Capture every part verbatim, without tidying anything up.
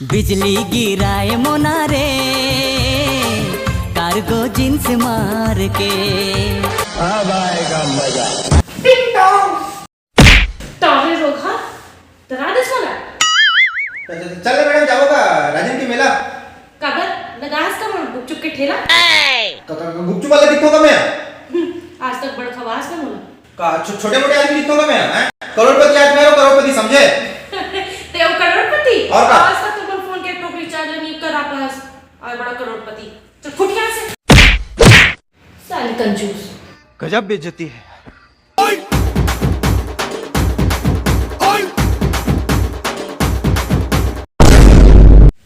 बिजली गिराए मोना रे, कार्गो जींस मार के। अब आएगा मजा। टिंग टोंग। टावरे रोघा, डरा देस मोला। चल रे मैडम, जाबो का राजिम के मेला? काबर लगास का मोर गुपचुप के ठेला? क- क- गुपचुप वाला दिखो का मैं? आज तक बड़ खवास ना मोला। का छो, छोटे मोटे आदमी दिखो का मैं? हैं? करोड़पति आज मैं रो करोड़पति, समझे? ते वो करोड़पति? और का? आज तक तो मोर फोन के एक टोकरी रिचार्ज नहीं करा पास। और बड़ा करोड़पति। चल फुट यहाँ से। साली कंजूस। गजब बेइज्जती है।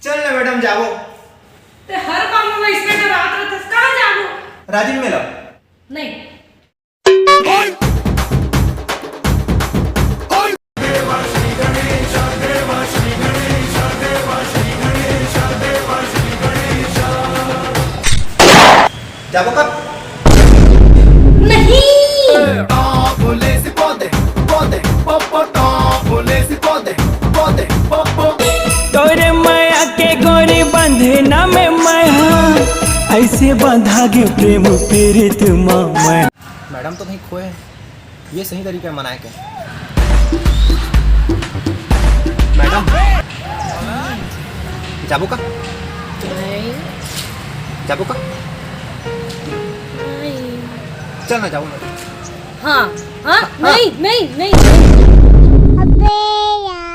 चल ना मैडम, जाबो। ते हर काम में इसमें डरात रहते, कहाँ जाबो? राजिम मेला। नहीं। जाबो का? नहीं। तोरे माया के गोरी बंधना में मैं हा, ऐसे बंधा गे प्रेम पीरित मा मैं। मैडम तो कहीं खोए हैं, ये सही तरीका है मनाए के। मैडम, जाबो का? जाबो का? चल ना, जाबो मैडम। हाँ, हाँ, नहीं, नहीं, नहीं, नहीं। अबे यार।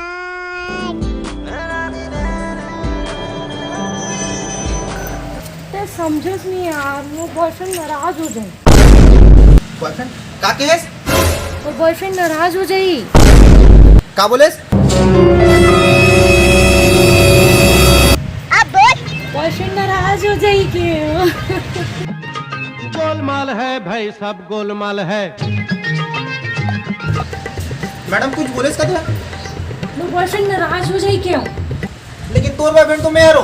ते समझस नहीं यार, वो बॉयफ्रेंड नाराज हो जाए। बॉयफ्रेंड का केस? वो बॉयफ्रेंड नाराज हो जाई। का बोलेस? अब बोल। बॉयफ्रेंड नाराज हो जाई के? गोलमाल है भाई, सब गोलमाल है। मैडम कुछ बोलेस का तेरा? वो बॉयफ्रेंड नाराज हो जाई क्यों? लेकिन तोर बॉयफ्रेंड तो मैं हरो।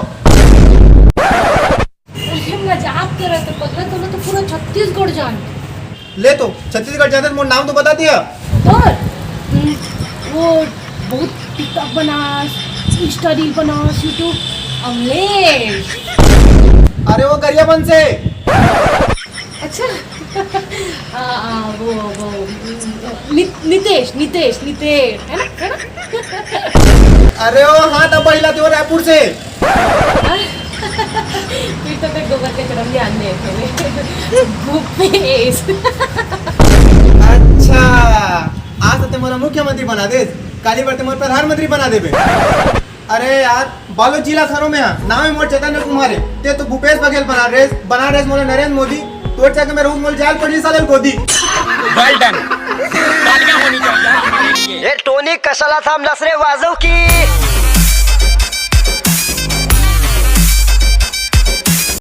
अरे मजाक करत तो पगला, तोला तो पूरा छत्तीसगढ़ जान। ले तो छत्तीसगढ़ जाते मोर नाम तो बता दिया। और हम्म, वो बहुत TikTok Banas, Insta reel Banas, YouTube Amlesh. अरे वो गरिया बंसी। अच्छा। आ, आ, वो वो नि, नितेश नितेश नितेश है ना, है ना? अरे वो हाँ, तब पहिला तो रायपुर से। अरे, फिर तो मैं गोबर के चरम ध्यान दे भूपेश। अच्छा, आज तो तुम्हारा मुख्यमंत्री बना दे, काली बार तुम्हारा प्रधानमंत्री बना देबे। अरे यार, बालोद जिला खरो में है, नाम है मोर चैतन्य कुमार है। ते तो भूपेश बघेल बना रेस, बना रेस मोला नरेंद्र मोदी। तोर चक्कर में रोज मोल जाल पड़ी साले गोदी। Well done। तालियां होनी चाहिए। ए टोनी कसला थांबलास रे वाजव की।